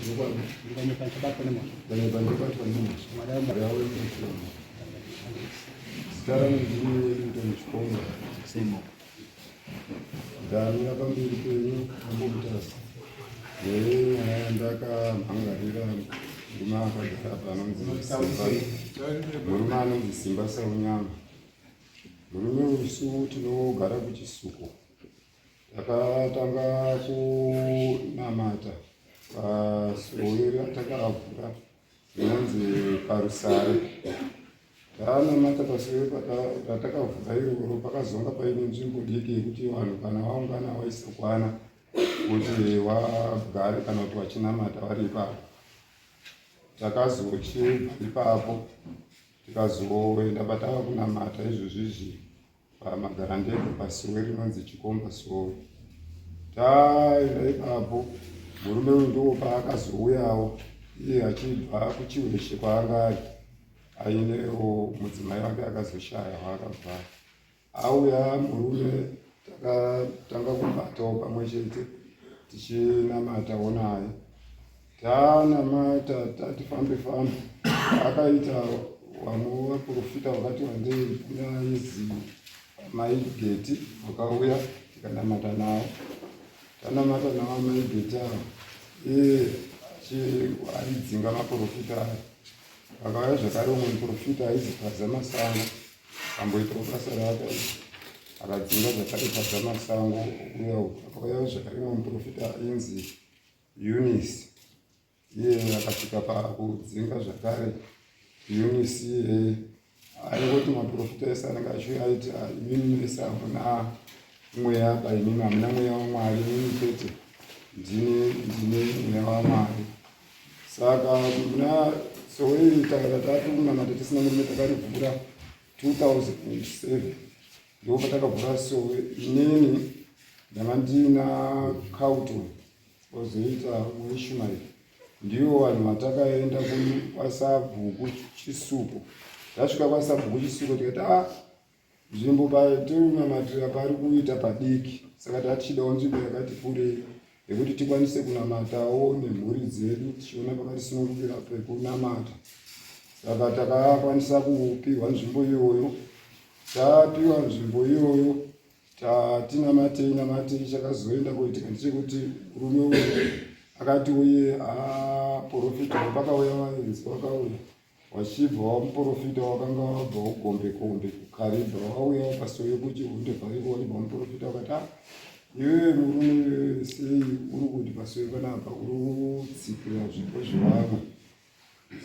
Zvokwadi. Ndikanyepa ndichabatwa nemhosva. Ndikanyepa ndichabatwa nemhosva. Mwari awe Zita rangu ndini Wellington Chikomba. Simo. Ndamira pamberi penyu Mambo Mutasa. Nenyaya yandakamhangarira murume akagara apa anonzi Simba. Murume anonzi Simba Saunyama. Murume usu tinogara kuChisuko. Takatanga kunamata pasowe ratakavhura rinonzi Parusare. Tanamata pasowe ratakavhura iroro pakazonga paine nzvimbo diki yekuti vanhu kana vaungana vaisakwana kuti vagare kana kuti vachinamata vari ipapo. Takazochibva ipapo tikazoenda patava kunamata izvozvizvi pamagarandege pasowe rinonzi Chikomba Sowe. Taenda ipapo murume uyu ndiwo paakazouyawo iye achibva kuChiweshe kwaanga ari ainewo mudzimai wake akazoshaya waakabva auya murume takatanga kubatawo pamwe chete tichinamatawo naye Tanamata tati fambe fambe akaita vamwe vaprofita vakati wandei kuna izi mai Geti vakauya tikanamata navo. Tanamata navo mai Geti ava iye aidzinga maprofita aya. Vakauya zvakare umwe muprofita aizi Fadza Masango amboitawo basa rake akadzinga zvakare Fadza Masango uya akauya zvakare umwe muprofita ainzi Eunice iye akasvika pakudzinga zvakare Eunice iyeye aingoti maprofita ese anenge achiuya aiti ah, imimi mese hamuna mweya ba imimi hamuna mweya waMwari imimi chete ndini ndine mweya waMwari saka muna soei takata tatikunamata tisina murume takarivhura 2007 ndipo patakavhura sowe inini ndanga ndiina Carlton ozoita muIshmael ndivo vanhu vatakaenda kwasabhuku Chisuko tasvika kwasabhuku Chisuko tikati a ah, nzvimbo patinonamatira pari kuita padiki saka tatichidawo nzvimbo yakati kurei yekuti tikwanise kunamatawo nemhuri dzedu tichiona pakatisunungukira pekunamata saka takakwanisa kupiwa nzvimbo iyoyo Tapiwa nzvimbo iyoyo tatinamatei namatei chakazoenda kuitika ndechekuti murume uyu akati uye aprofita pakauya vaenzi vakauya wachibva wamuprofita wakanga wabva ugombe kombe kukaribha wauya wapasouye kuti undevhariko wachibva wamuprofita wakati ah iwewe murume iwewe sei uri kuti pasowe panapa uri kutsikira zvipo zvevamwe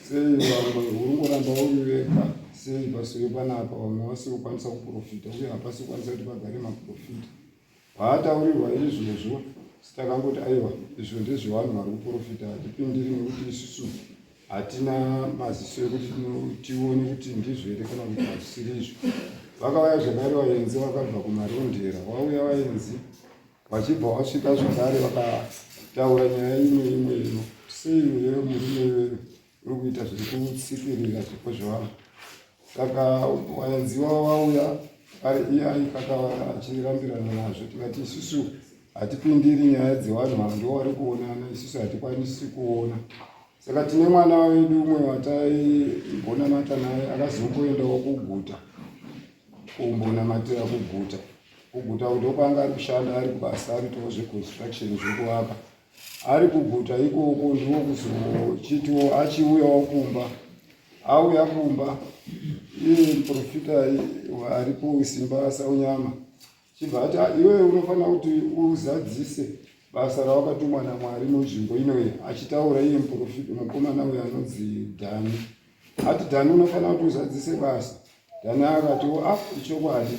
Sei vamwe uri ngoramba uri wega sei pasiwe panapa vamwe vasiri kukwanisa kuprofita uye hapasi kukwanisa kuti pagare maprofita vaataurirwa izvozvo sitakangoti aiwa izvo ndezvevanhu vari kuprofita hatipindiri nekuti isusu hatina maziso ekuti tione kuti ndizvo here kana kuti hazvisiri izvo vakauya zvakare vaenzi vakabva kumarondera vauya vaenzi Vachibva vasvika zvakare vakataura nyaya imwe imwe ino sei iwewe murume iwewe uri kuita zviri kutsikirira zvipo zvevanhu saka waenziwa wauya ari iye aikaka achirambirana nazvo tikati isusu hatipindiri nyaya dzevanhu ava ndiwo vari kuonana isusu hatikwanisi kuona saka tine mwana wedu umwe wataimbonamata naye akazomboendawo kuguta kumbonamatira kuguta Kuguta ndokwaanga ari kushanda ari kubasa aritowo zveconstruction zvekuvaka ari kuguta ikoko ndiwo kuzochitiwo achiuyawo kumba auya kumba iye muprofita aripo simba Saunyama chibva ati ah, iwewe unofanira kuti uzadzise basa rawakatumwa naMwari munzvimbo inoyi achitaura iye muprofita mukomana uyo anonzi Dhani ati Dhani unofanira kuti uzadzise basa Dhani akatiwo ah ichokwadi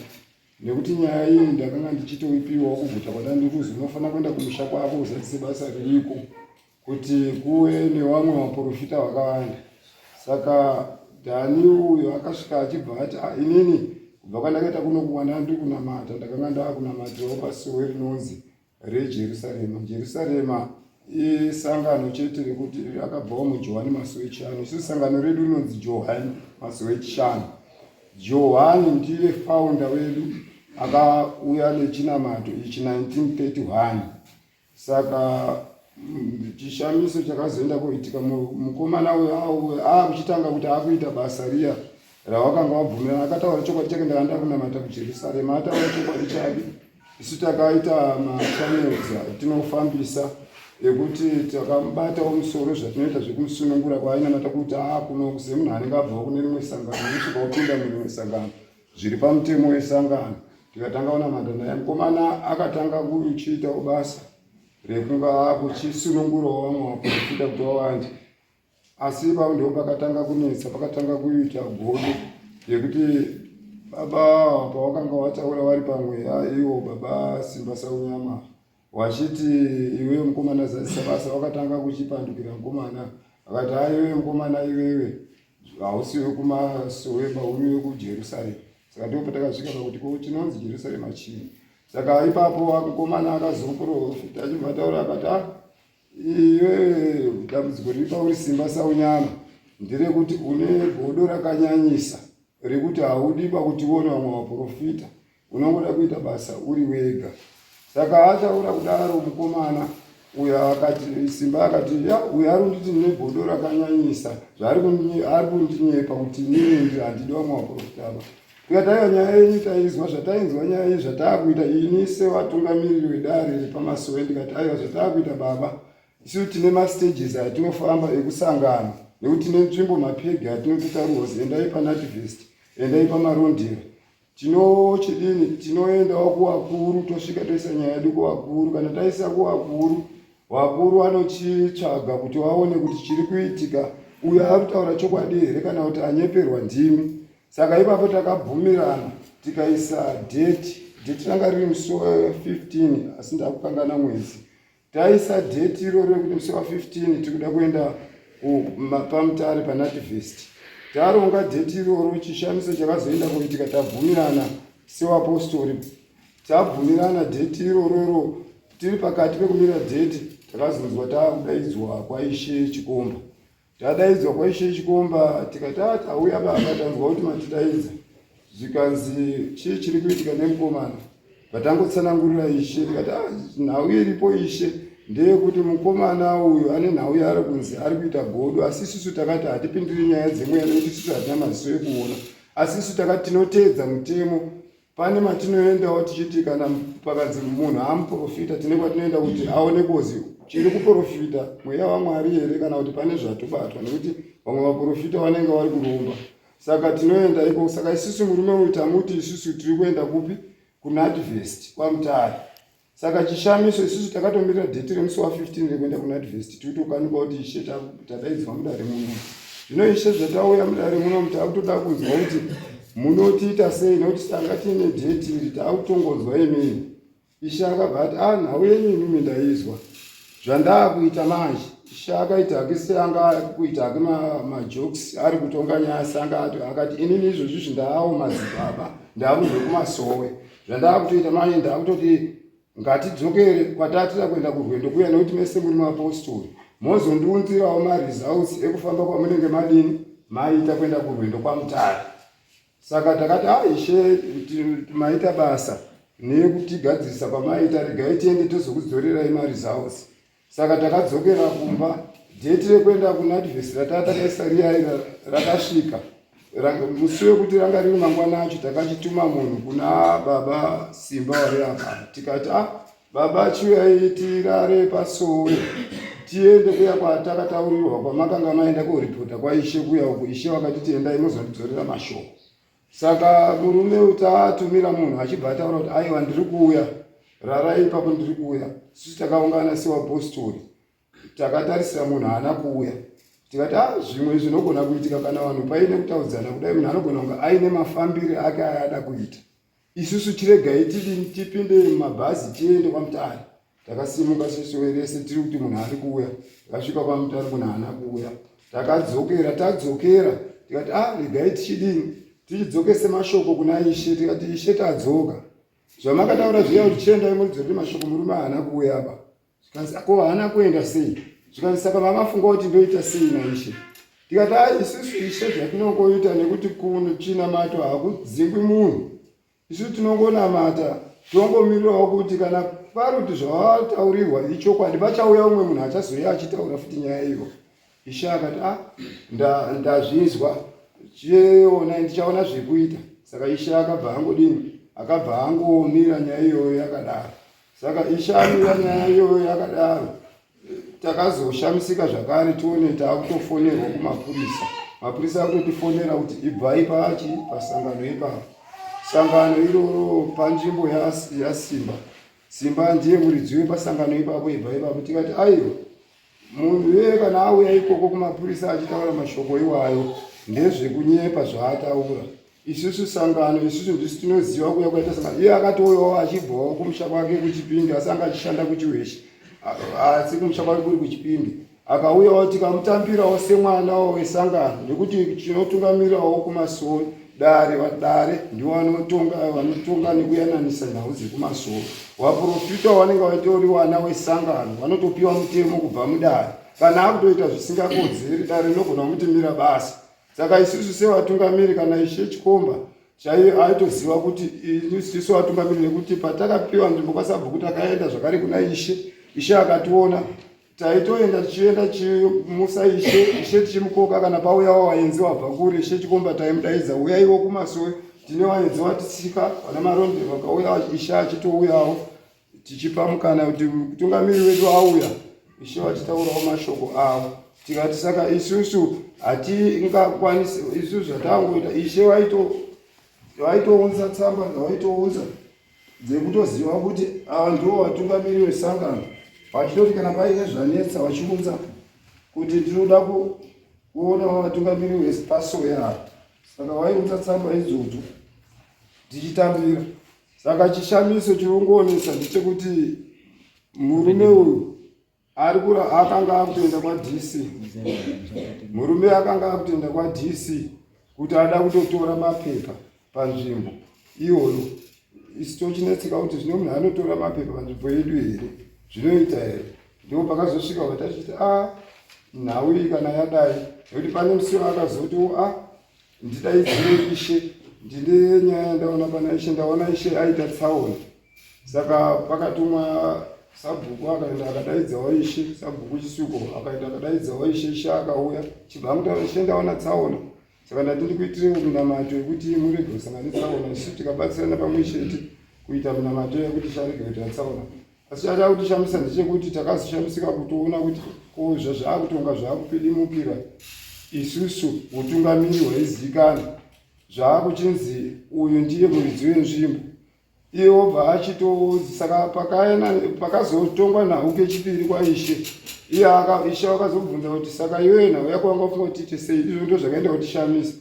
nekuti nyaya iyi ndakanga ndichitoipiwawo kuguta kwandandikuzi unofanira kuenda kumusha kwako uzadzise basa ririko kuti kuve nevamwe vaprofita vakawanda saka Dhani uyo akasvika achibva ati ah, inini kubva kwandakaita kuno kuwana ndiri kunamata ndakanga ndava kunamatirawo pasiwe rinonzi reJerusarema. Jerusarema isangano chete rekuti akabvawo muJohani Masowe Chishanu. Isu sangano redu rinonzi Johani Masowe Chishanu. Johani ndiye founder wedu akauya nechinamato ichi 1931. Saka Chishamiso chakazoenda kuitika, mukomana uyo akuchitanga kuti akuita basa riya rawakanga wabvumirana. Akataura chokwadi chake, ndanga ndakunamata kuJerusarema. Ataura chokwadi chake, isu takaita machannels atinofambisa ekuti takamubatawo musoro, zvatinoita zvekumusunungura kwaainamata, kuti akuno semunhu anenge abvawo kune rimwe sangano, unosvika wopinda murimwe sangano zviri pamutemo wesangano. Tikatanga kunamata naye, mukomana akatanga kuchiitawo basa rekunga akuchisunungurawo vamwe vaprofita kuti vawande. Asi ipapo ndipo pakatanga kunetsa, pakatanga kuita godo yekuti baba pawakanga wataura vari pamweya, iwo baba Simba Saunyama wachiti, "Iwewe mukomana, zadzisa basa." Wakatanga kuchipandukira mukomana, akati, "Ha, iwewe mukomana, iwewe hausi wekumasowe, uri wekuJerusarema." Saka ndipo patakasvika pakuti ko chinonzi Jerusarema chii? Saka ipapo mukomana akazoprofita achibva ataura akati, "Ah, iwewe, dambudziko riri pauri, Simba Saunyama, nderekuti une godo rakanyanyisa rekuti haudi pakuti uone vamwe vaprofita, unongoda kuita basa uri wega." Saka ataura kudaro mukomana uyo akati, Simba akati, "Ya, uyo ari kunditi ndine godo rakanyanyisa, zvaari kundinyepa kuti inini handidi vamwe vaprofita ava." Tikati, "Aiwa, nyaya yenyu taizwa." Zvatainzwa nyaya iyi, zvataakuita ini sevatungamiriri wedare repamasowe, ndikati, "Aiwa, zvataakuita baba, isu tine mastages atinofamba ekusangana, nekuti tine nzvimbo, mapegi atinototaurwa kuzi endai paNativest, endai paMarondera." Tinochidini? Tinoendawo kuvakuru, tosvika toisa nyaya yedu kuvakuru. Kana taisa kuvakuru, vakuru vanochitsvaga kuti vaone kuti chiri kuitika, uyo ari kutaura chokwadi here kana kuti anyeperwa ndimi. Saka ipapo takabvumirana, tikaisa dheti. Dheti ranga riri musi wa15, asi ndakukangana mwedzi. Taisa dheti iroro rekuti musi wa15 tiri kuda kuenda paMutare paNativest. Taronga dheti iroro, chishamiso chakazoenda kuitika, tabvumirana sevapostori, tabvumirana dheti irororo, tiri pakati pekumira dheti, takazonzwa taakudaidzwa kwaIshe Chikomba. Tadaidzwa kwaIshe Chikomba, tikati, "A, tauya baba, tanzwa kuti matidaidza." Zvikanzi, "Chii chiri kuitika nemukomana?" Vatangotsanangurira ishe, tikati, "Ah, nhau iripo ishe ndeyekuti mukomana uyu ane nhau yaari kunzi ari kuita godo. Asi isusu takati hatipindiri nyaya dzemweya, nekuti isusu hatina maziso ekuona. Asi isusu takati tinoteedza mutemo. Pane matinoendawo tichiti kana pakanzi munhu amuprofita, tine kwatinoenda kuti aone kozi chiri kuprofita mweya waMwari here kana kuti pane zvatobatwa, nekuti vamwe vaprofita vanenge vari kuromba. Saka tinoenda iko. Saka isusu murume uyu tamuti isusu tiri kuenda kupi? KuNativest kwaMutare." Saka chishamiso, isusu takatomirira dheti remusi wa15 rekuenda kuNativest, tiri kutokanuka kuti ishe, tadaidzwa mudare muno. Zvino ishe, zvatauya mudare muno, takutoda kunzwa kuti munotiita sei, nekuti tanga tiine dheti iri, taakutongonzwa imini. Ishe akabva ati, "A, nhau yenyu imimi ndaizwa. Zvandaakuita manje," ishe akaita hake seanga kuita hake majokes, ari kutonga nyaya seanga akati, "Inini izvozvi zvindaawo madzibaba, ndaamunhu wekumasowe. Zvandaakutoita manje, ndaakutoti ngatidzokere kwatatira kuenda kurwendo kuya, nekuti mese muri mapostori. Mozondiunzirawo maresults ekufamba kwamunenge madini maita kuenda kurwendo kwaMutare." Saka takati, "A, ishe, maita basa nekutigadzirisa kwamaita. Regai tiende, tozokudzorerai maresults." Saka takadzokera kumba. Dheti rekuenda kuNativest rataa takaisa riya rakasvika. Musi wekuti ranga riri mangwana acho, takachituma munhu kuna baba Simba vari apa, tikati, "A, baba, chiuyai tirare pasowe, tiende kuya kwatakataurirwa kwamakanga maenda koripota kwaishe kuya uku. Ishe vakati tiendai, muzondidzorera mashoko." Saka murume uyu taatumira munhu, achibva ataura kuti, "Aiwa, ndiri kuuya, rarai ipapo, ndiri kuuya." Isusu takaungana sevapostori, takatarisira munhu, haana kuuya. Tikati, "A, zvimwe zvinogona kuitika kana vanhu paine kutaudzana kudai, munhu anogona kunge aine mafambire ake ayada kuita. Isusu chiregai tidini, tipinde mumabhazi tiende kwaMutare." Takasimuka sesowe rese tiri kuti munhu ari kuuya. Takasvika kwaMutare, munhu haana kuuya. Takadzokera. Tadzokera, tikati, "A, regai tichidini, tichidzokese mashoko kuna ishe." Tikati, "Ishe, tadzoka. Zvamakataura zviya kuti chiendai mudzorere mashoko, murume haana kuuya apa." Zvikanzi, "Ko haana kuenda sei?" Zvikanzi, "Saka mamafunga kuti ndoita sei naishe?" Tikati, "A, isusu ishe, zvatinongoita, nekuti kuchinamato hakudzingwi munhu, isu tinongonamata." tongomirirawo kuti kana pari kuti zvavataurirwa ichokwadi pachauya umwe munhu achazouya achitaura futi nyaya iyo. Ishe akati ah, ndazvinzwa chiona ndichaona zvekuita. Saka Ishe akabva angodini, akabva angomira nyaya iyoyo yakadaro. Saka Ishe amira nyaya iyoyo yakadaro, takazoshamisika zvakare tione taakutofonerwa kumapurisa. Mapurisa akutotifonera kuti ibvai pachi pasangano ipapo. Sangano iroro panzvimbo yaSimba. Simba ndiye muridzi wepasangano ipapo, ibva ipapo. Tikati aiwa, Munhu iyeye kana auya ikoko kumapurisa achitaura mashoko iwayo ndezvekunyepa zvaataura. Isusu sangano isusu ndisu tinoziva kuya kwaita sangano. Iye akatouyawo achibvawo kumusha kwake kuChipinge asi anga achishanda kuChiweshe asi kumusha kwake kuri kuChipinge. Akauyawo tikamutambirawo semwana wesangano nekuti chinotungamirirawo kumasowe dare vadare ndivo vanotonga vanotonga nekuyananisa nhau dzekumasowe. Vaprofita vanenge vatori wana wesangano vanotopiwa mutemo kubva mudare. Kana akutoita zvisingakodzeri dare rinogona kumuti mira basa. Saka isusu sevatungamiri kana ishe Chikomba chaiye aitoziva kuti isu vatungamiri nekuti patakapiwa nzvimbo kwasabhuku takaenda zvakare kuna ishe, ishe akationa taitoenda tichienda chimusa ishe ishe tichimukoka kana pauyawo vaenzi wabva kure ishe chikomba taimudaidza uyaiwo kumasowe tine vaenzi watitsika vana maronde vakauya ishe achitouyawo tichipa mukana kuti mutungamiri wedu auya ishe vachitaurawo mashoko avo tikati saka isusu hatingakwanisi isusu zvatangoita ishe vaitounza tsamba dzavaitounza dzekutoziva kuti ava ndivo vatungamiri vesangano vachitoti kana paine zvanetsa vachiunza kuti ndinoda kuona vatungamiri vepasoya ava saka vaiunza tsamba idzodzo tichitambira saka chishamiso chiri kungoonesa ndechekuti murume uyu ari kura akanga akutoenda kwaDC murume akanga akutoenda kwaDC kuti ada kutotora mapepa panzvimbo iyoyo isu tochinetseka kuti zvino munhu anotora mapepa panzvimbo yedu here zvinoita here ndipo pakazosvika vatachiti a ah, nhau iyi kana yadai nekuti pane musi waakazoti a ah, ndidaidzire ishe ndine nyaya yandaona pana ishe ndaona ishe aita tsaona saka pakatumwa sabhuku akaenda akadaidzawo ishe sabhuku chisuko akaenda akadaidzawo ishe ishe akauya chibva amutaura ishe ndaona tsaona saka ndati ndikuitirewo minamato yekuti murege kusangana netsaona isu tikabatsirana pamwe chete kuita minamato yekuti isharege kuita tsaona asi chada kutishamisa ndechekuti takazoshamisika kutoona kuti ko zvazvaakutonga zvaakupidimukira isusu utungamiri hwaizivikanwa zvaakuchinzi uyu ndiye muridzi wenzvimbo iye obva achito saka pakazotongwa nhau kechipiri kwaishe iye ishe vakazobvunza kuti saka iwewe nhau yako wanga ufunga kuti tiite sei izvo ndo zvakaenda kutishamisa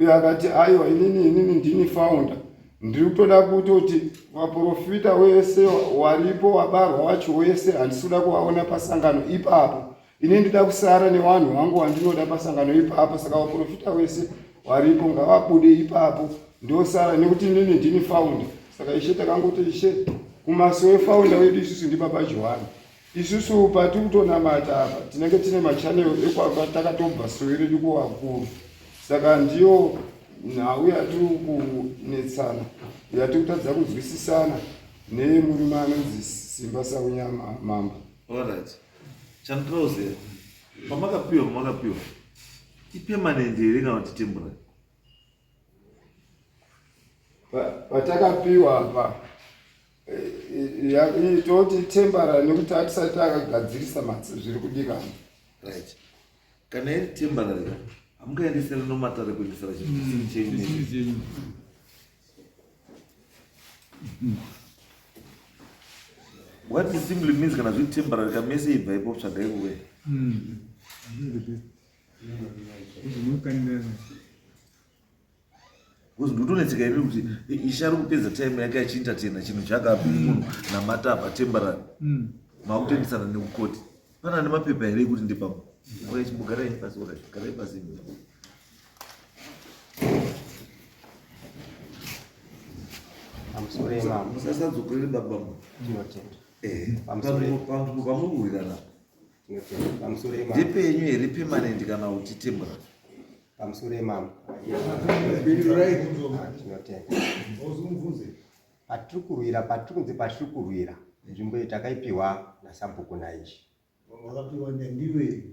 uyo akati aiwa inini inini ndini founder ndiri kutoda kutoti vaprofita wese waripo wabarwa wacho wese handisi kuda kuvaona pasangano ipapo ini ndida kusara nevanhu vangu wandinoda pasangano ipapo saka vaprofita wese waripo ngavabude ipapo ndosara nekuti inini ndini founder saka ishe takangoti ishe kumasowe founder wedu isusu ndibaba johani Isusu patiri kutonamata apa tinenge tine machanel ekwatakatobva sowe redu kuvakuru saka ndiyo nhau yatiri kunetsana yatiri kutadza kunzwisisana nemurume anonzi Simba Saunyama Mambo. Alright. Chandinoziva pamakapiwa pamakapiwa ipermanent here kana kuti temporary? Patakapiwa apa toti temporary nekuti hatisati takagadzirisa zviri kudikana. Right. Kana iri temporary ka hamungaendesera nomatare kuendesera chinhu chisiri chenyu. What it simply means kana zviri temporary ka mese ibva ipo tsvagai kuve. Because ndotonetseka ini kuti ishe ari kupedza time yake achientertaina chinhu chaakapi munhu namata apa temporary. Makutoendesana nekukoti. Pana nemapepa here ekuti ndepangu? Oya chimbogarai pasi orai, garai pasi. Pamusoro imamo. Musasadzokorere baba. Tinotenda. Eh, Pamusoro panzvimbo pamurikuwirirana. Tinotenda. Pamusoro imamo. Ndepenyu here permanent kana kuti temporary? Pamusoro imamo. Tinotenda. Patiri kurwira, patiri kunzi patiri kurwira, nzvimbo iyi takaipiwa nasabhuku naishe. Wakapiwa ndiwe?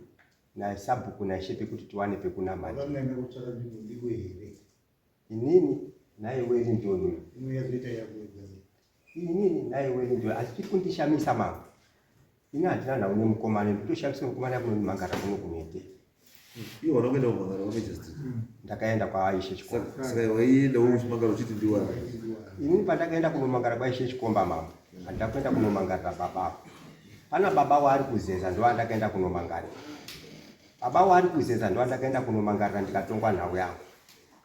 Nasabhuku naishe pekuti tiwane pekunamata. Wakangaenda kutsvaka nzvimbo ndiwe here? Inini naiwe Lindoni. Imwe yazoita yako wega sei? Inini naiwe Lindoni, asi chiri kundishamisa mambo. Ini handina nhau nemukomana, ndikutoshamisa mukomana kunondimhangara kuno kunete. Iwe hauna kuenda kumhangara kwaMagistrate? Ndakaenda kwaIshe Chikomba. Saka waienda uchimangara uchiti ndiwani? Inini pandakaenda kunomangara kwaIshe Chikomba mambo, handina kuenda kunomangarira baba avo. Pana baba waari kuzeza ndoandakaenda kunomangarira. Baba waari kuzeza ndoandakaenda kunomangarira ndikatongwa nhau yangu.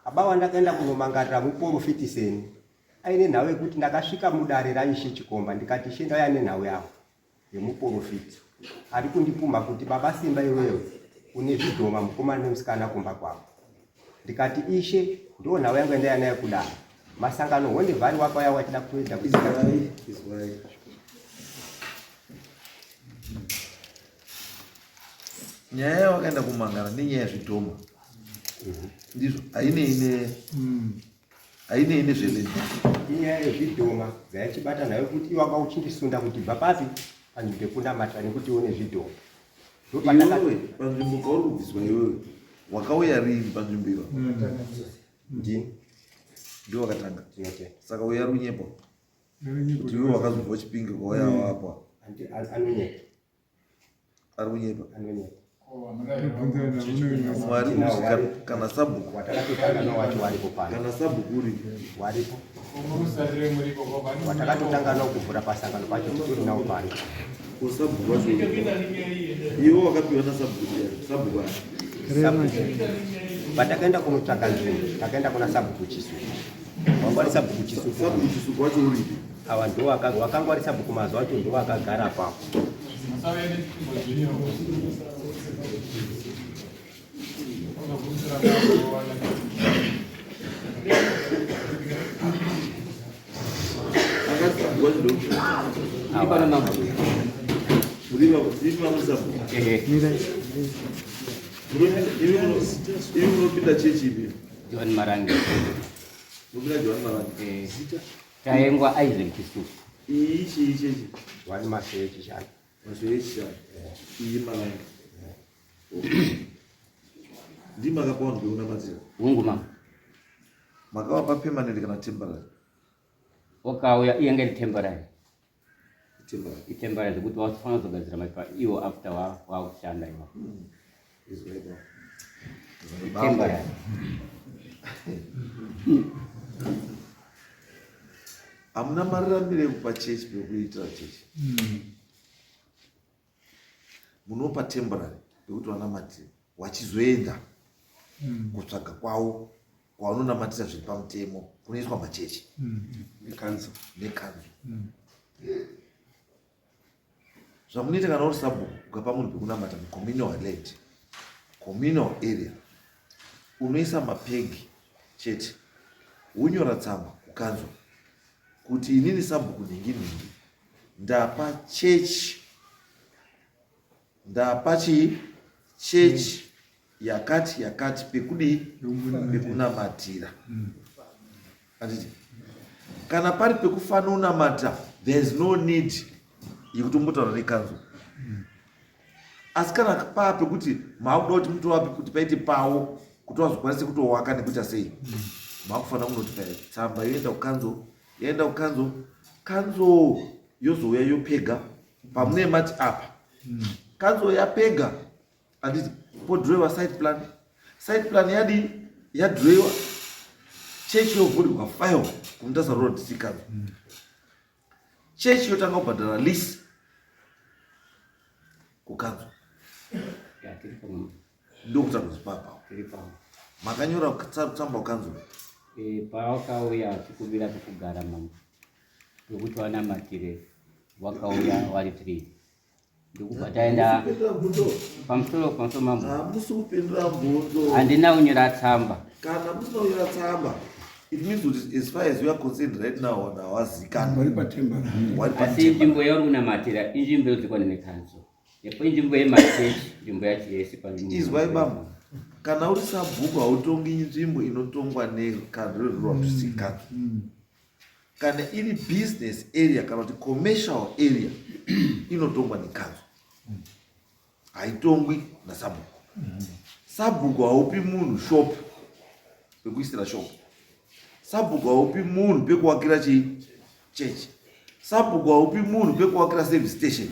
Baba wandakaenda kunomangarira muporofiti seni aine nhau yekuti ndakasvika mudare raIshe Chikomba ndikati Ishe ndauya nenhau yangu yemuporofiti ari kundipumha kuti baba Simba iwewe une zvidhoma mukomana nemusikana kumba kwako. Ndikati Ishe ndo nhau yangu yandaiya nayo kudare. Masangano honde vhari wakauya wachida kuenda Izwai, izwai. Nyaya yawakaenda kumangana nenyaya yezvidhoma. Ndizvo hainei ne hainei nezveland. Inyaya yezvidhoma dzaichibata nayo kuti iwanga uchindisunda kuti bva papi panzvimbo pekunamatira nekuti une zvidhoma. Iwewe panzvimbo pauri kubviswa iwewe wakauya rini panzvimbo iva? Ndini. Ndiwe wakatanga. Saka uya runyepo. Kuti iwe wakazobva Chipinge kwauya wapa. Anonyepa. Ari kunyepa. Anonyepa. Mwari kuti kana sabhuku watakatotanga nawo wacho waripo pano. Kana sabhuku uri waripo. Watakatotanga nawo kuvhura pasangano pacho titori nawo pano. Ko sabhuku wacho iwe wakapiwa nasabhuku ndiani? Sabhuku ani? Patakaenda kunotsvaga nzvimbo takaenda kuna sabhuku Chisuku. Wanga uri sabhuku Chisuku. Sabhuku Chisuku wacho uripi? Awa ndo wakanga wari sabhuku mazuva acho ndo vakagara apapo. Akati sabhuku wacho ndo Awa. Uri mambo sabhuku. Ehe. Imi munopinda chechi ipi? John Marange. Munopinda John Marange. Eh. Taengwa Isaac Chisuku. Iyi chii chechi? Wani masowe echishanu. Masowe echishanu. Iyi Marange. Ndimi makapa vanhu pekunamatira? Hungu mama. Makavapa permanent kana temporary? Wakauya iye anga iri temporary. Temporary. Itemporary zvekuti wafanira kuzogadzira mapepa iwo after wakushanda iwo. Itemporary. Hamuna mararamiro ekupa chechi pekuitira chechi. Munopa temporary pekuti vanamatire wachizoenda kutsvaga kwavo kwavanonamatira zviri pamutemo kunoiswa machechi Nekanzo. Nekanzo. Zvamunoita kana uri sabhuku ukapa munhu pekunamata mucommunal land, communal area, unoisa mapegi chete, wonyora tsamba kukanzo kuti inini sabhuku nhingi nhingi ndapa chechi, ndapa chii chechi yakati yakati pekudii pekunamatira. Handiti kana pari pekufanonamata there is no need yekutombotaura nekanzo. Asi kana paa pekuti maakuda kuti mutovape kuti paite pawo kuti vazokwanise kutowaka nekuita sei, maakufanira kunotify tsamba yoenda kukanzo, yaenda kukanzo, kanzo yozouya yopega pamune mati apa. Kanzo yapega, handiti podhiroiwa site plan, site plan yadii yadhiroiwa, chechi yovhurirwa file kuMutasa Road District Council. Chechi yotanga kubhadhara lease kukanzo. Ya, tiri pamwe. Ndokutaura zvipapa. Tiri pamwe. Makanyora tsamba kukanzo? Pawakauya chikumbira pekugara mama pekuti wanamatire wakauya wari 3 ndokubva taenda pamusoro pamusoro mambo. Hamusi kupindura mubvunzo. Handina kunyora tsamba. Kana musina kunyora tsamba, it means kuti as far as you are concerned right now vanhu havazikanwi. Wari patemba. Wari Asi patemba. nzvimbo yauri kunamatira inzvimbo yodzikwa nekanzo. Nepo inzvimbo yemachechi, nzvimbo yacho yese panzvimbo. Izwai bambo, kana uri sabhuku hautongi nzvimbo inotongwa nekanzuro Rural District Council. Kana iri business area kana kuti commercial area inotongwa nekanzuru. Haitongwi nasabhuku. Sabhuku haupi munhu shop pekuisira shop. Sabhuku haupi munhu pekuwakira chii chechi. Sabhuku haupi munhu pekuwakira service station.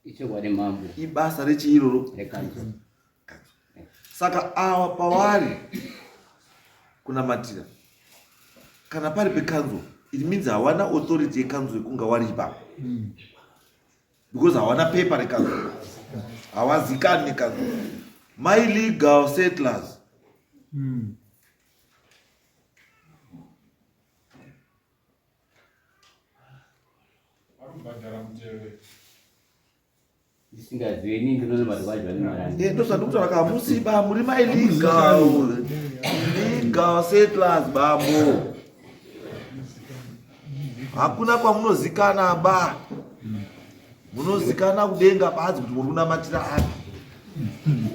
Ichokwadi mambo. Ibasa rechii iroro? Rekanzuru. Saka awa pavari kunamatira kana pari pekanzuru it means hawana authority yekanzuru yekunga wari ipapo because hawana pepa rekanzuru, hawazikani nekanzuru. My legal settlers. Ndisingazivi ini ndinoona madwaji vane marani. Eh, ndozvandikutaura ka hamusi ba muri maillegal legal settlers bambo hakuna kwamunozikana ba munozikana kudenga badzi kuti muri kunamatira api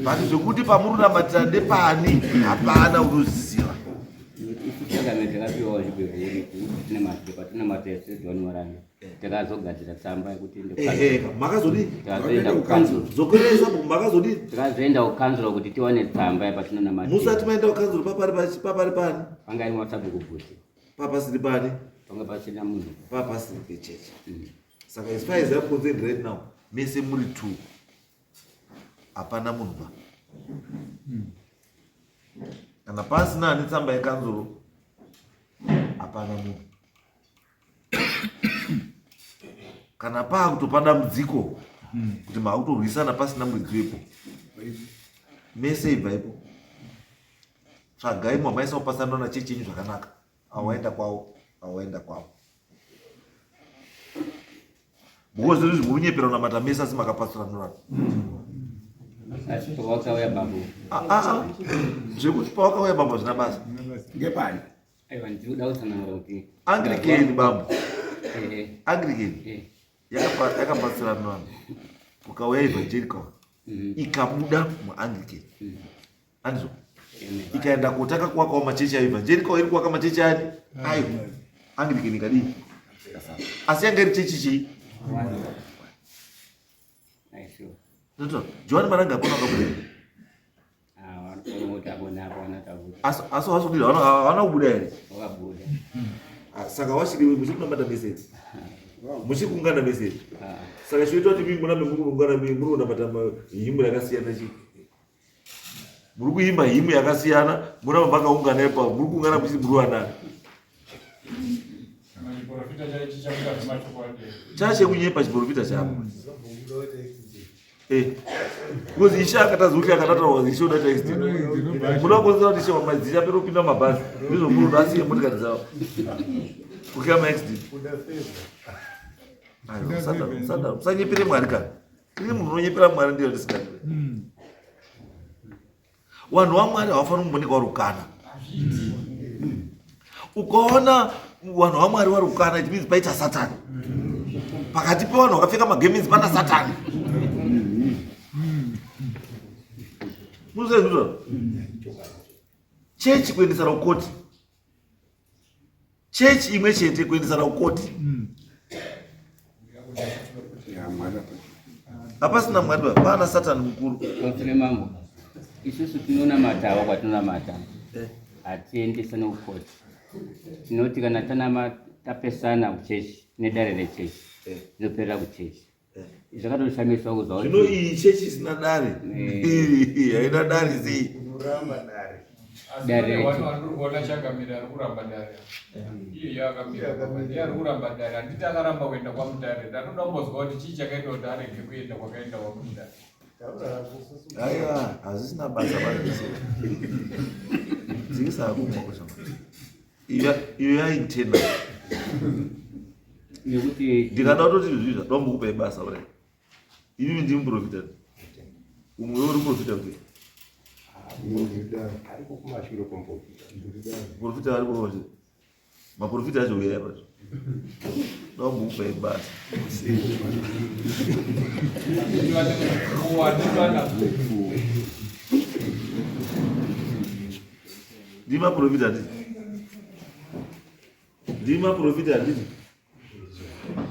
but zvekuti pamuri kunamatira ndepani hapana unoziziva. Isu changamire takapiwawo zvibhedhlera kuti patinamatira seJohn Marani. Takazogadzira tsamba yekuti Ehe, makazodii? Takazoenda kukanzuru. Dzokeresa makazodii? Takazoenda kukanzuru kuti tiwane tsamba yapatinonamatira. Musati maenda kukanzuru papari papari pani? Panga iri WhatsApp kubhuti. Papasiri pani? Panga pasina munhu. Papasiri pechechi. Saka as far as I'm concerned right now, mese muri two. Hapana munhu pa. Kana pasina ane tsamba yekanzuru, hapana munhu. Kana paakutopa dambudziko kuti maakutorwisana pasina muridzi wepo, mese ibvaipo. Tsvagai mwamaisa kupasana na chechi yenyu zvakanaka. Awaenda kwawo, awaenda kwawo. Because zviri zvikunyepera unamata mese asi makapatsanurana. Asi pawakauya bambo. Zvekuti pawakauya bambo hazvina basa. Ngepani? Aiwa, ndiri kuda kutsanangura kuti Anglican bambo. Ehe. Anglican. Eh. Yakapatsanurana. Kukauya evangelical. Ikabuda muAnglican. Andizvo? Ikaenda kotaka kuwakawo machechi ayo evangelical iri kuwaka machechi ani? Ayo. Anglican ikadii? Asi yanga iri chechi chii? Ndoto, John Maranga hakuna wakabuda. Asi wasubira hawana kubuda here? Wakabuda. Saka wachiri muchiri kunamata message. Muchiri kuungana message. Saka chinoita kuti mimi murambe muri kuungana muri kunamata hymn yakasiyana chii? Muri kuimba hymn yakasiyana, muramba makaungana ipapo, muri kuungana muchiti muri wanani. Chachekunyepa chiprofita chako. Because ishe akatadza kuti akatataura ishe unoita accident. Munokonzera kuti ishe wamadzisha apere kupinda mumabhazi. Ndizvo munoda asiye motikari dzavo. Kukwira maaccident. Aiwa, musadaro, musadaro. Musanyepere Mwari kana. Ini munhu unonyepera Mwari ndiye ndisikadi. Vanhu vaMwari havafaniri kumbooneka vari kukana. Ukaona vanhu vaMwari vari kukana, it means paita Satani. Pakati pevanhu vakapfeka magemenzi pana Satani. Munoziva zvinotaura? Chechi kuendesana kukoti. Chechi imwe chete kuendesana kukoti. Hapasina Mwari pa, pana Satani mukuru. Tine mambo. Isusu tinonamatawo kwatinonamata. Hatiendesani kukoti. Tinoti kana tapesana kuchechi, nedare rechechi. Tinoperera kuchechi. Zvakatoshamisa kuzwa kuti Zvino iyi chechi isina dare. Iyi haina dare sei? Unoramba dare. Asi Dare pane rechi. vanhu vari kuona changamire ari kuramba dare. Iye yakamira papa ndiye ari kuramba dare. Handiti akaramba kuenda kwaMutare. Ndatoda kumbozwa kuti chii chakaita kuti arege kuenda kwakaenda kwaMutare. Aiwa, hazvisina basa bazvese. Dzikisa hako mwako. Iyo yaintena. Nekuti ndikada kutoti zvinhu zvatombokupai basa kudai. Imi ndimi muprofita. Umwe uri muprofita kuti Ariko kumashure kumuprofita. Muprofita ari kumashure. Maprofita acho uyai apa. Ndombokupai basa. Ndi maprofita ndi. Ndimi maprofita handiti?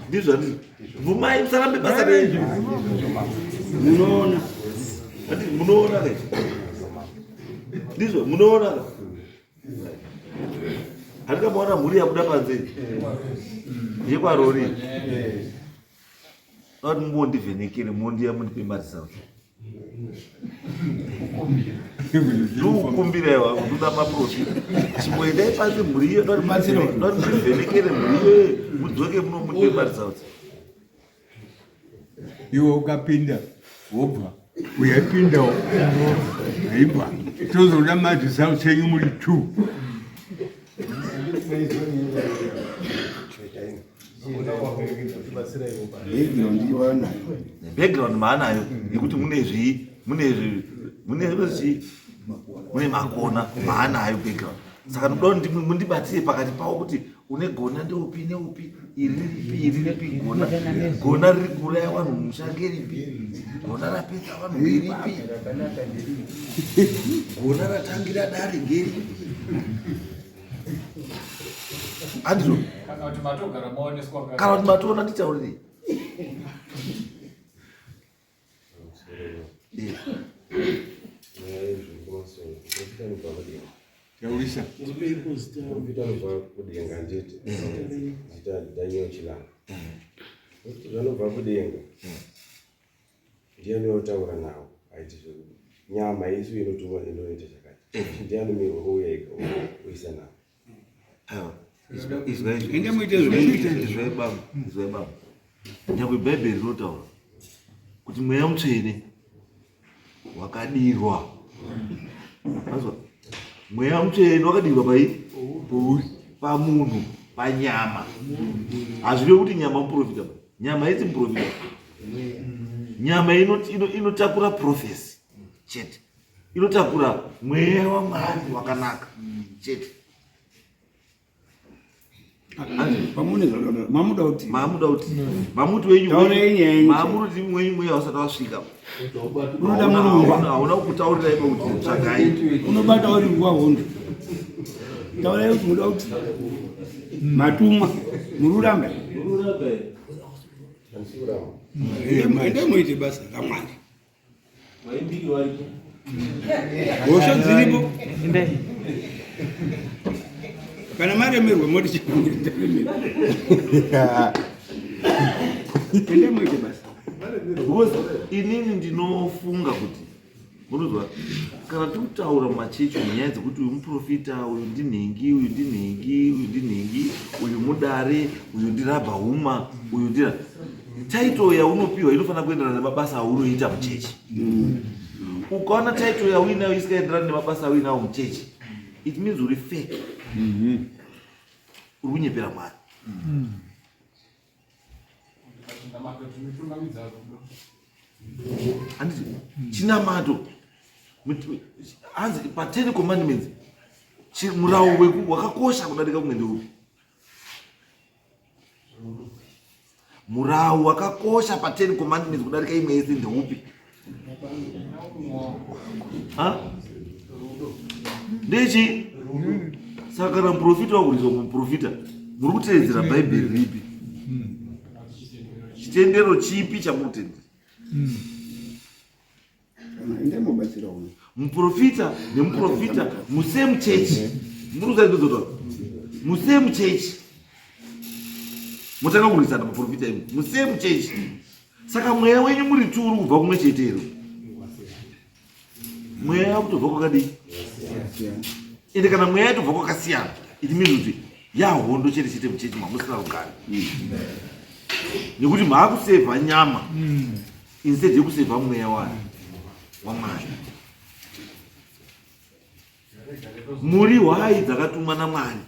Ndizvo handiti? Bvumai musarambe basa renyu. Munoona. Handiti munoona ka? Ndizvo munoona ka? Handikamaona mhuri yabuda panze yekwarori. Vati mungondivhenekere mondiya mundipe mari dzangu. Ndikukumbira iwa ndoda maprofita. Chimboendai pasi mhuri iyo ndoti ndivhenekere mhuri iyo mudzoke muno mundipe mari dzangu. Iwe ukapinda wobva uyapindawo haibva tozoda maresults enyu muri two. Background maanayo yekuti mune zvii mune mune zvii mune makona maanayo background saka ndoda kuti mundibatsire pakati pavo kuti une gona ndeupi neupi iri riripi iri ripi gona gona riri kuuraya vanhu mumusha ngeripi gona rapedza vanhu ngeripi gona ratangira dare ngeripi andizvo Kana kuti matogara maoneswa kare. Kana kuti matoona nditaurire. Taurisa. Muprofita anobva kudenga handiti? Zita Daniel Chilanga. Kuti zvanobva kudenga. Ndiani otaura nawo aiti zvokuti nyama isu inotumwa inoita chakati. Ndiani mirwa ouya ega oisa nawo. Ende muite zvokuita. Izwai baba, izwai baba. Nyangwe Bhaibheri rinotaura kuti mweya mutsvene wakadirwa. Mazwa? Mweya mutsvene wakadirwa pai? Pamunhu, panyama. Hazvirevi kuti nyama muprofita. Nyama haisi muprofita. Nyama inotakura prophecy chete. Inotakura mweya waMwari wakanaka chete. Pamune zvakadaro mamuda kuti mamuda kuti mamuti wenyu Taurai nyaya yenyu. mamuti wenyu mweya usati wasvika. Unoda murungwa. Hauna kutaurira ipo kuti tsvagai. Unobata uri nguva hondo. Taurai kuti muda kuti matumwa mururamba. Ende muite basa raMwari. Hosha dziripo. Kana maremerwa moti chikuremerwa. Ende muite basa. Because inini ndinofunga kuti munozwa kana tikutaura mumachechi nyaya dzekuti uyu muprofita uyu ndinhingi uyu ndinhingi uyu ndinhingi uyu mudare uyu ndirabha huma uyu ndira taito yaunopiwa inofanira kuenderana nemabasa aunoita muchechi. Ukaona taito yauinayo isikaenderani nemabasa auinawo muchechi, it means uri fake. Uri kunyepera Mwari. Handiti chinamato hanzi pa 10 commandments murawo wakakosha kudarika kumwe ndeupi? Murawo wakakosha pa 10 commandments kudarika imwe yese ndeupi? Ha? Ndechi? Saka kana muprofita wakuriswa kumuprofita, muri kuteedzera Bhaibheri ripi? Chitendero chipi chamuri kutendera? Muprofita nemuprofita musame church. Muri kuziva ndizvo musame church. Motanga kurwisana muprofita imi musame church. Saka mweya wenyu muri turu kubva kumwe chete here? Mweya wakutobva kwakadii? Ende kana mweya yatobva kwakasiyana, it means kuti yahondo chete chete muchechi mamusina rugare. Nekuti maakusevha nyama instead yekusevha mweya waMwari. Muri hwai dzakatumwa naMwari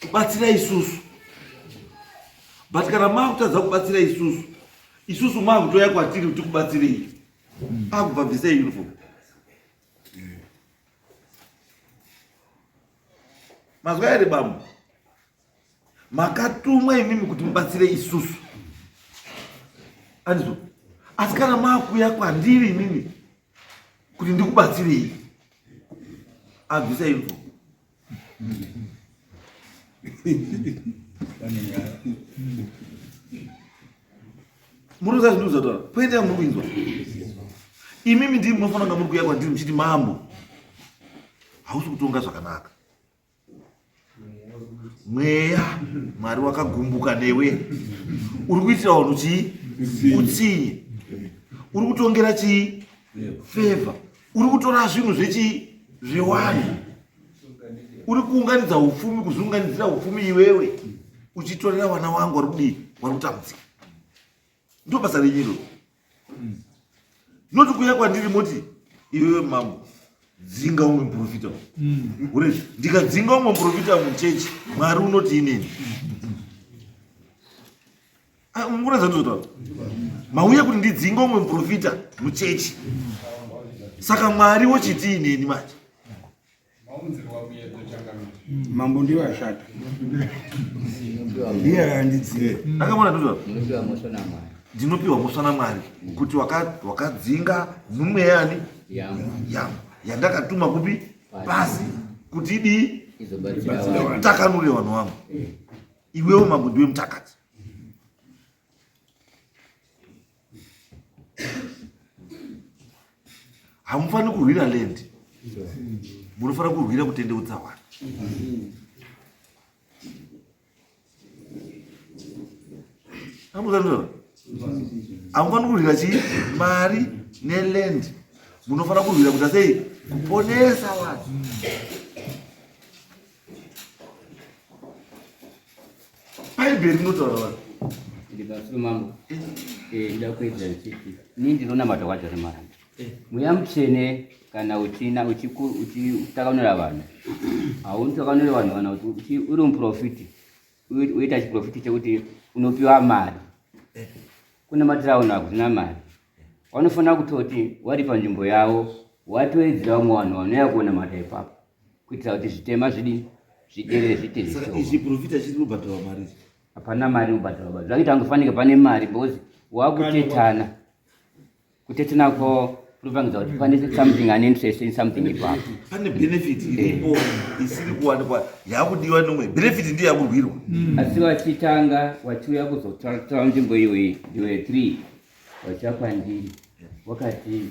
kubatsira isusu, but kana maakutadza kubatsira isusu, isusu maakutoya kwatiri kuti tikubatsirei, akubva bvisai uniform. Mazwa here bambo? Makatumwa imimi kuti mubatsire isusu, andizvo? Asi kana maakuya kwandiri imimi kuti ndikubatsirei, abvisa uniform. Muri kuziva zvindiri kuzataura? Pointe yangu muri kuinzwa? Imimi ndimi munofanira kunga muri kuuya kwandiri muchiti mambo hausi kutonga zvakanaka. Mweya Mwari wakagumbuka newe, uri kuitira vanhu chii? Utsinye. Uri kutongera chii? Favor. Uri kutora zvinhu zvechii? Zvewanhu. Uri kuunganidza upfumi, kuzviunganidzira upfumi iwewe uchitorera vana wangu vari kudii, vari kutambudzika. Ndo basa renyu iroro. Noti kuuya kwandiri moti iwewe mambo dzinga umwe muprofita uri ndikadzinga umwe muprofita muchechi mwari unoti inini mukuratidza ndizotaura mauya kuti ndidzinge umwe muprofita muchechi saka mwari wochiti inini manje Mambo ndiwo ashata. Ndiye andidziye. Ndakamona ndizvo. Ndinopiwa mhosva naMwari kuti wakadzinga nhume yani yangu yandakatuma kupi pasi kuti idii itakanure vanhu vangu. Iwewe mambo ndiwe mutakati. Hamufaniri kurwira land, munofanira kurwira kutendeutsa vanhu. Hamufaniri kurwira chii? Mari neland. Munofanira kurwira kuita sei? Kuponesa vanhu. Bhaibheri rinotaura vanhu. Ndibatsiro mambo. Eh, nda kuedza ndichiti ini ndinonamata kwaJohane Maranda. Mweya Mutsvene kana uchina uchitakanura vanhu. Haunitakanuri vanhu kana kuti uri muprofiti. Uita chiprofiti chekuti unopiwa mari. Kunamatira vanhu hakuna mari. Vanofanira kutoti wari panzvimbo yavo watoedzera vamwe vanhu vanouya kuonamata ipapo. Kuitira kuti zvitema zvidini zviderere zviite zvishoma. Ichi profita chiri kubhadharwa mari ichi. Hapana mari inobhadharwa baba. Zvakuita kunge fanike pane mari because wakutetana. Kutetana ko kuripangidza kuti pane something an interest in something ipapo. Pane benefit iripo isiri kuwanikwa yakudiwa nomwe. Benefit ndiyo yakurwirwa. Asi vachitanga vachiuya kuzotora nzvimbo iyoyi ndiwe 3 vachiuya kwandiri wakati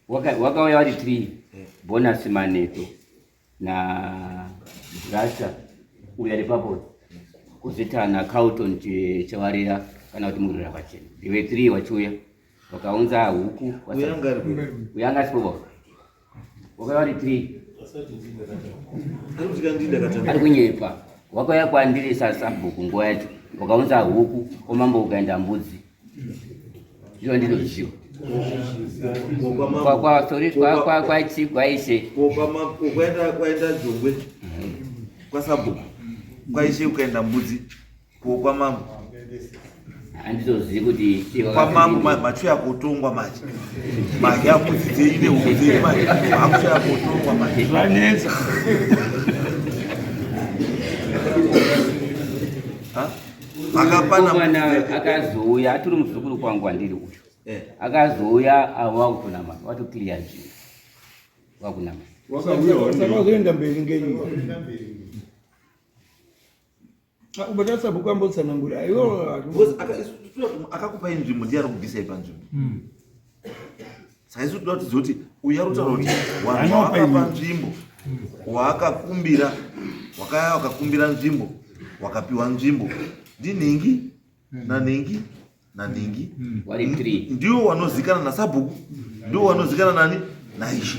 wakati wakauya vari 3 bonus maneto na rasta uya ripapo kuzoita na Carlton Chawarira kana kuti murira pachena ndiwe 3 wachiuya wakaunza huku uyanga asipo wakauya vari 3 ari kunyepa wakauya kwandiri sasabhuku nguva yacho wakaunza huku kwamambo ukaenda mbudzi zviro ndinoziva kwaishe kwaenda jongwe kwasabhuku kwaishe ukaenda mbudzi kwamambo handizozivi kuti kwamambo machuya kotongwa manje mahya mbudzi dzenyu nehuku dzenyu manje makuchuya kotongwa manje zvanetsa Makapana akazouya atiri muzukuru kwangu andiri uyu eh. akazouya ava kutonamata watoclear zvinhu wakunamata wakazoenda mberi ngei ubata sabhuku ambotsanangura akakupai nzvimbo ndiye anokubvisai panzvimbo hmm. Saka isu toda tizive kuti uyu ari kutaura kuti vanhu wakapa nzvimbo waakakumbira wakaya wakakumbira nzvimbo wakapiwa nzvimbo ndinhingi nanhingi nanhingi ndiwo wanozikanwa nasabhuku ndiwo wanozikanwa nani naishe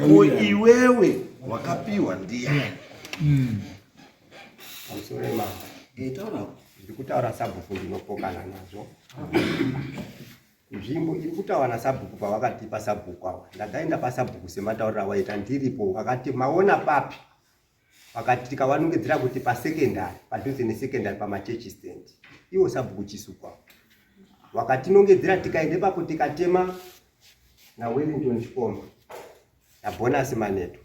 ko iwewe wakapiwa ndiyani? Pamusoro mambo. Eh, taura. Ndiri kutaura sabhuku ndinopokana nazvo. Nzvimbo iri kutaura nasabhuku pavakatipa sabhuku awa ndakaenda pasabhuku sematauriro awaita ndiripo vakati maona papi vakati tikavanongedzera kuti pasekendari padhuze nesekendari pamachechi stand iwo sabhuku chisukwa wakatinongedzera tikaenda ipapo tikatema naWellington Chikomba naBonus Maneto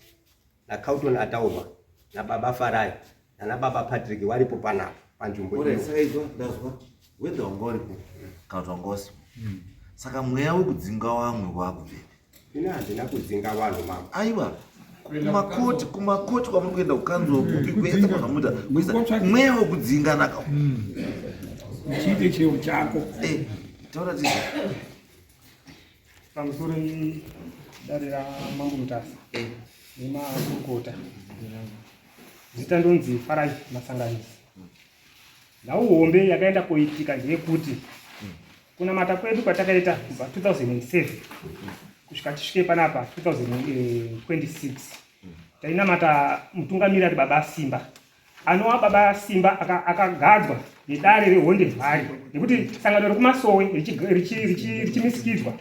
naCalton Ataurwa nababa Farai nana baba Patrick waripo panapa panzvimbo iyo. Saka ndazwa whether wanga uripo kana kuti wanga usipo. Saka mweya wekudzinga wamwe wakubvepi? Ini handina kudzinga vanhu mambo. Aiwa, kumakoti, kumakoti kwamuri kuenda kukanzuro kupi kwese kwazvamuita kuisa mweya wekudzingana ka. Chiite cheo chako. Eh, taura tizvi. Pamusoro dare raMambo Mutasa. Eh. Nemakurukota. Zita ndonzi Farai Masanganisi. Nhau hombe yakaenda koitika ndeyekuti kunamata kwedu kwatakaita kubva 2007 kusvika tisvike panapa 2026 tainamata mutungamiri ari baba Simba anova baba Simba akagadzwa nedare rehonde vhari nekuti sangano rekumasowe richimisikidzwa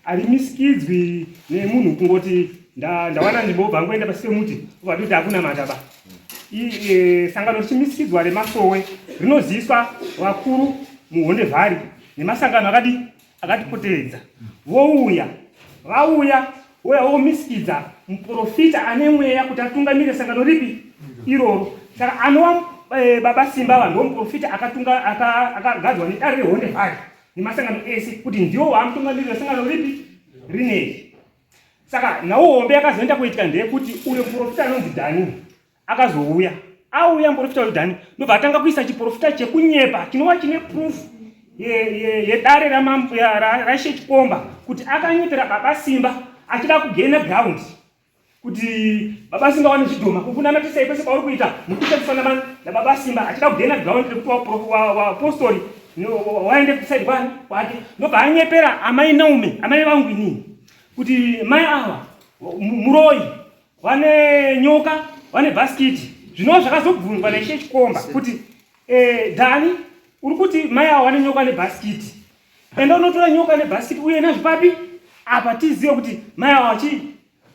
harimisikidzwi nemunhu kungoti ndawana nzvimbo obva angoenda pasi pemuti obva toti akunamata ba e, sangano richimisikidzwa remasowe rinoziviswa vakuru muhonde vhari nemasangano akadi akatipoteredza vouya vauya uya vomisikidza muprofita ane mweya kuti atungamire sangano ripi iroro saka anova e, baba simba vanhu vomuprofita akagadzwa nedare rehonde vhari nemasangano ese kuti ndiwo waamutungamiriri wesangano ripi rineri saka nhau hombe yakazoenda kuitika ndeyekuti uyo muprofita anonzi dhani akazouya auya muprofita uyu dhani ndobva atanga kuisa chiprofita chekunyepa chinova chine proof yedare raishe chikomba kuti akanyepera baba simba achida kugena ground kuti baba simba wane zvidhoma kukunamatisai kwese kwauri kuita mukushandiswa namani nababa simba achida kugena ground rekuti wapostori waende kusaidi kwani kwake ndobva anyepera amai naume amai vangu inini kuti mai ava muroyi vane nyoka vane bhasikiti zvinova zvakazobvunzwa naishe chikomba kuti eh, dhani uri kuti mai ava vane nyoka nebhasikiti enda unotora nyoka nebhasikiti uye nazvo papi apa tizive kuti mai ava vachii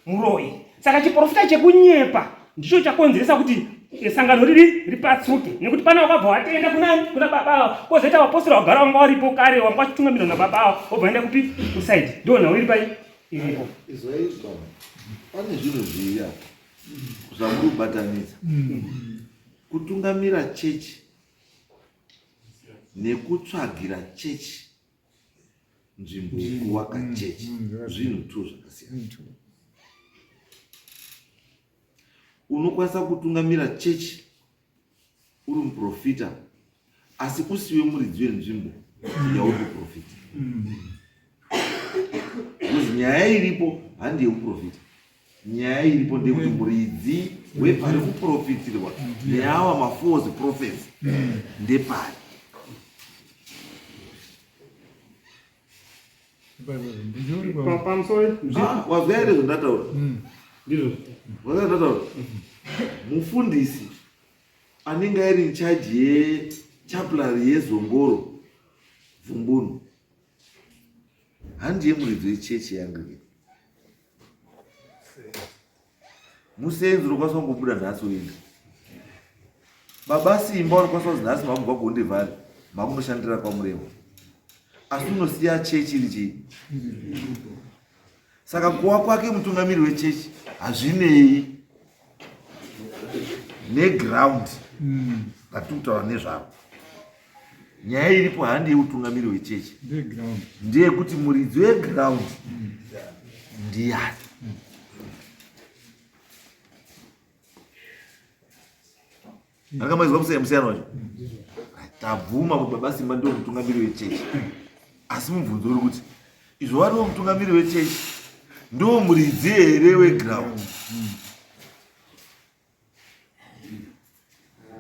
muroyi saka chiprofita chekunyepa ndicho chakonzeresa kuti eh, sangano riri ripatsuke nekuti pana wakabva watenda kunani kuna baba ava kozoita vapostora vagara vanga varipo kare wanga vachitungamirwa nababa ava wobva enda kupi kusaidi ndo nhau iri pai iripo izwaizwa pane zvinhu zviya zvamuri kubatanidza kutungamira chechi nekutsvagira chechi nzvimbo yekuvaka mm, chechi mm, zvinhu two zvakasiyana mm, unokwanisa kutungamira chechi uri muprofita asi usiwe muridzi wenzvimbo yauri kuprofita because nyaya iripo handi yekuprofita nyaya iripo ndeyekuti muridzi wepari kuprofitirwa neawa mafalse prophets ndepari pamusoro ah, wazwa here zvandataura hmm. ndizvo wazwa zvandataura mufundisi anenge ari in charge yechaplary yezongoro vhumbunu handiye muridzi wechechi yangu musenzi unokwanisa kungobuda nhasi uenda baba simba unokwanisa kuzi nhasi makubva kuhondevhari makunoshandira kwamurewa asi unosiya chechi iri chii saka kuwa kwake mutungamiri wechechi hazvinei neground ratiri kutaura nezvaro nyaya iripo handi yeutungamiri wechechi ndeyekuti muridzi weground ndiyani akamaizwa musiyano wacho tabvuma kuti baba simba ndiwo mutungamiri wechechi asi mubvunzo uri kuti izvo variwo mutungamiri wechechi ndiwo muridzi here weground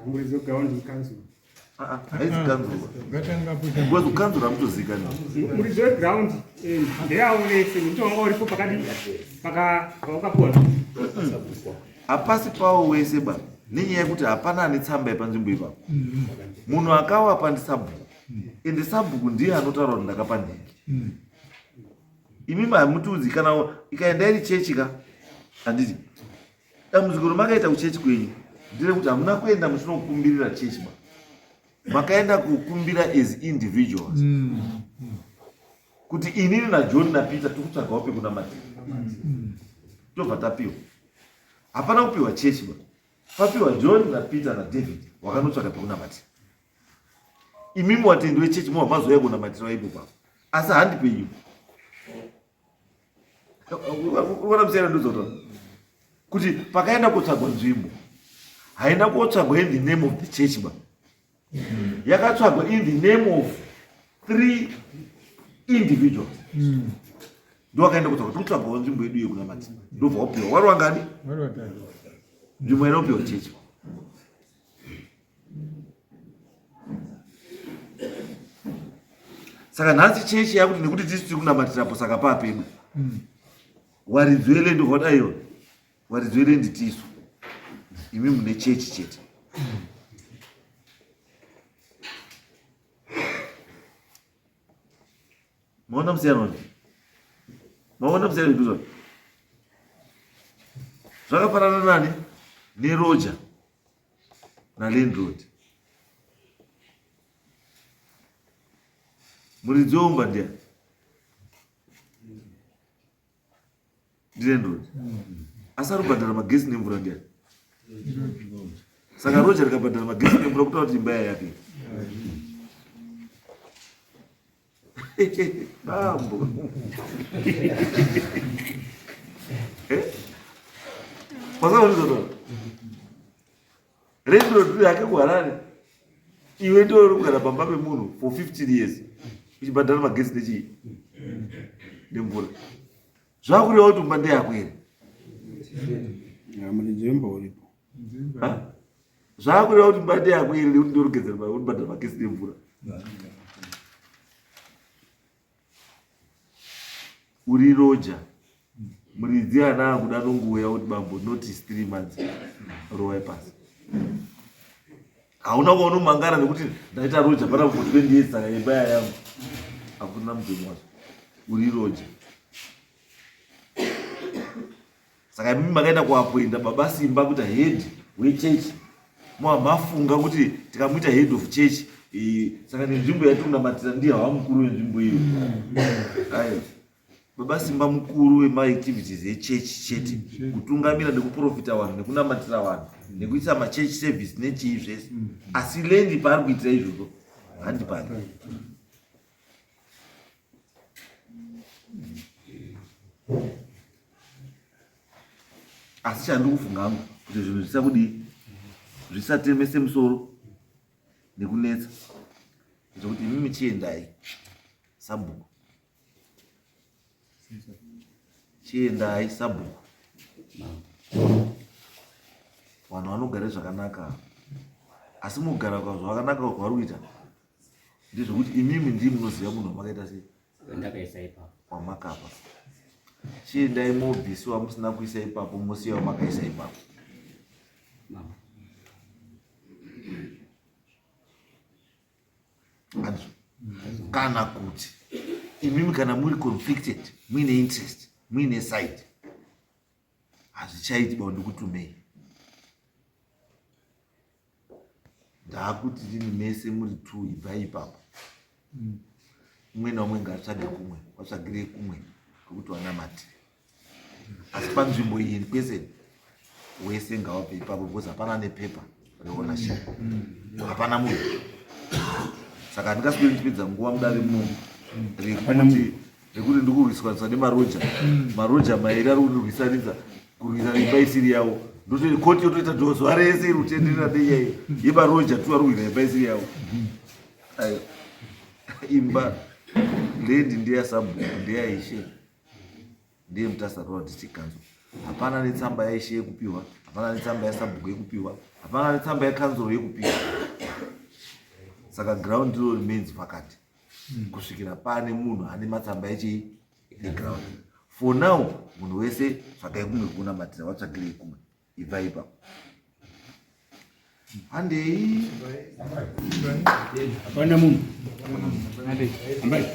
Muridzi weground council. Ah, ah, haizi kanzuru. Because kanzuru hamutozikanwa. Muridzi weground eh, ndeyavo vese nekuti wanga uripo pakadi paka pawakapuwa. Hapasi pawo wese ba nenyaya yekuti hapana ane tsamba yepanzvimbo ipapo. Munhu akawapa ndisabhuku. Ende sabhuku ndiye anotaura kuti ndakapa nhingi. Imi hamutiudzi kana ikaenda iri chechi ka handiti Dambudziko ramakaita kuchechi kwenyu nderekuti hamuna kuenda muchinokumbirira chechi ba makaenda kukumbira as individuals mm. kuti inini najohn napeter tiri kutsvagawo pekunamatira mm. tobva tapiwa hapana kupiwa chechi ba papiwa john napeter nadavid wakanotsvaga pekunamatira imimi watendi wechechi mova mazouya kunamatira ipo papa asi handi penyu. Unoona musiyana ndozota kuti pakaenda kotsvagwa nzvimbo haina kotsvagwa in the name of the church ba yakatsvagwa in the name of three individuals ndowakaenda kutsvagwa tikutsvagawo nzvimbo yedu yekunamata ndobva wapiwa wari wangani nzvimbo inopiwa chechi Saka nhasi chechi yakuti nekuti tisu tiri kunamatirapo saka paa pedu. Waridzi welendi vodaiwa. Waridzi welendi tisu. Imi mune chechi chete. Maona musiyano uyu? Maona musiyano ndizvo. Zvakafanana nani? Neroja nalandlord. Muridzi weumba ndiani? Ndilandlord. Asi ari kubhadhara magesi nemvura ndiani? Saka roja rikabhadhara magesi nemvura kutaura kuti imba yake. Bambo. Eh? Masaona Landlord yake kuHarare. Iwe ndiwe uri kugara pamba pemunhu for 15 years uchibhadhara magetsi nechii nemvura. Zvakureva kuti umba ndeyako here? Muridzi wemba uripo. Zvakureva kuti imba ndeyako here nekuti ndiwe uri kugezera uri kubhadhara magetsi nemvura. Uri roja. Muridzi ana akuda anongouya kuti bambo notice 3 months rovai pasi. Hauna kwaunomangara nekuti ndaita roja pana for 20 years saka imba yangu. Hakuna mutemo wacho. Uri roja. Saka imimi makaenda kuapoinda baba Simba kuita head wechurch. Mwa mafunga kuti tikamuita head of church saka nenzvimbo yatiri kunamatira ndiye hava mukuru wenzvimbo iyo. Ayo. Baba Simba mukuru wemaactivities echurch chete, kutungamira nekuprofita vanhu nekunamatira vanhu nekuisa machurch service nechii zvese. Asi land paari kuitira izvozvo handi pake. Asi chandiri kufunga hangu kuti zvinhu zvisakudii zvisatemese musoro nekunetsa zvekuti imimi chiendai sabhuku chiendai sabhuku vanhu vanogare zvakanaka asi mugara zvakanaka kwavari kuita ndezvekuti imimi ndii munoziva munhu wamakaita sei ndakaisa ipapo wamakapa chiendai mobvisiwa musina kuisa ipapo mosiya wamakaisa ipapo kana kuti imimi kana muri conflicted muine interest muine side hazvichaiti ba ndikutumei Ndaakuti rini mese muri two ibvai ipapo. Umwe naumwe ngaatsvage kumwe, watsvagirei kumwe kwekuti wanamatire. Asi panzvimbo iyi in question wese ngawabve ipapo because hapana nepepa reownership. Hapana munhu. Saka handingasweri ndichipedza nguva mudare munomu rekuti rekuti ndikurwiswaniswa nemaroja. Maroja mairi ari kundirwisanidza kurwisa imba isiri yavo ndototi koti yotoita zuva rese iri kutenderera nenyaya yemaroja tu ari kurwira imba isiri yavo. Ayo imba land ndeyasabhuku ndeyaishe ndiye Mutasa Rural District Council. Hapana netsamba yaishe yekupiwa, hapana netsamba yasabhuku yekupiwa, hapana netsamba yekanzuro yekupiwa. Saka ground riro remains vacant kusvikira pane munhu ane matsamba echii eground. For now munhu wese tsvagai kumwe kunamatira, watsvagirei kumwe, ibva ipapo. Handei. Hapana munhu. Handei. Ambai.